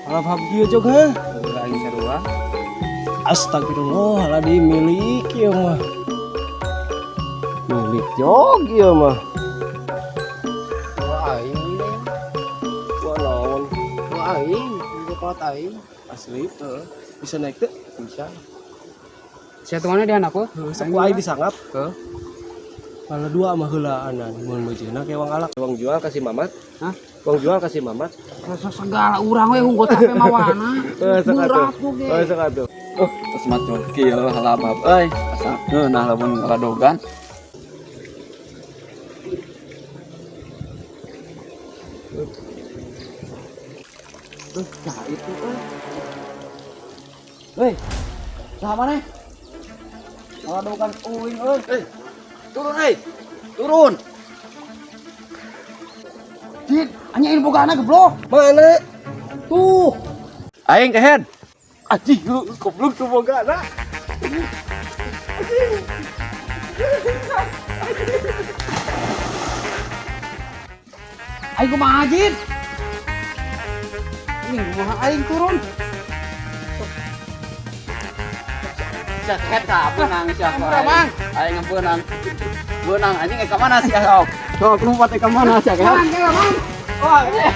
Halap kieu jog heuh. Heula aing sarua. Astagfirullah, lah dimilik ieu mah. Milik jog ieu mah. Wah aing ieu. Wah naon? Wah aing, itu kolot aing. Asli, heeh. Bisa naik teu? Bisa. Sia mana dia anakku? Heuh, sok ku aing disangap. Heuh. Pala dua mah heulaanan mun meujeuhna ke wang alak. Wang jual kasih mamat. Hah? Wang jual kasih mamat. Segala urang we unggul capek mawana. Heuh, sok atuh. Berat oge. Heuh, sok atuh. Terus macul kieu halabab euy. Asa ngeunah lamun ngaladogan. Nah itu euy. Hei, saha maneh? Ngaladogan uing euy. Hei, turun euy. Turun. Jid, anjing ini boga anak geblok. Mana? Tuh. Aing kehed. Anjing goblok tuh boga na. Aing kumaha Jid? Ini kumaha aing turun. Sia kehed ka beunang sia. Ampura, Mang. Aing beunang. Beunang anjing ka mana sia sok. Sok lompat ka mana sia kehed. Mang, kela, Mang. Wah, ini.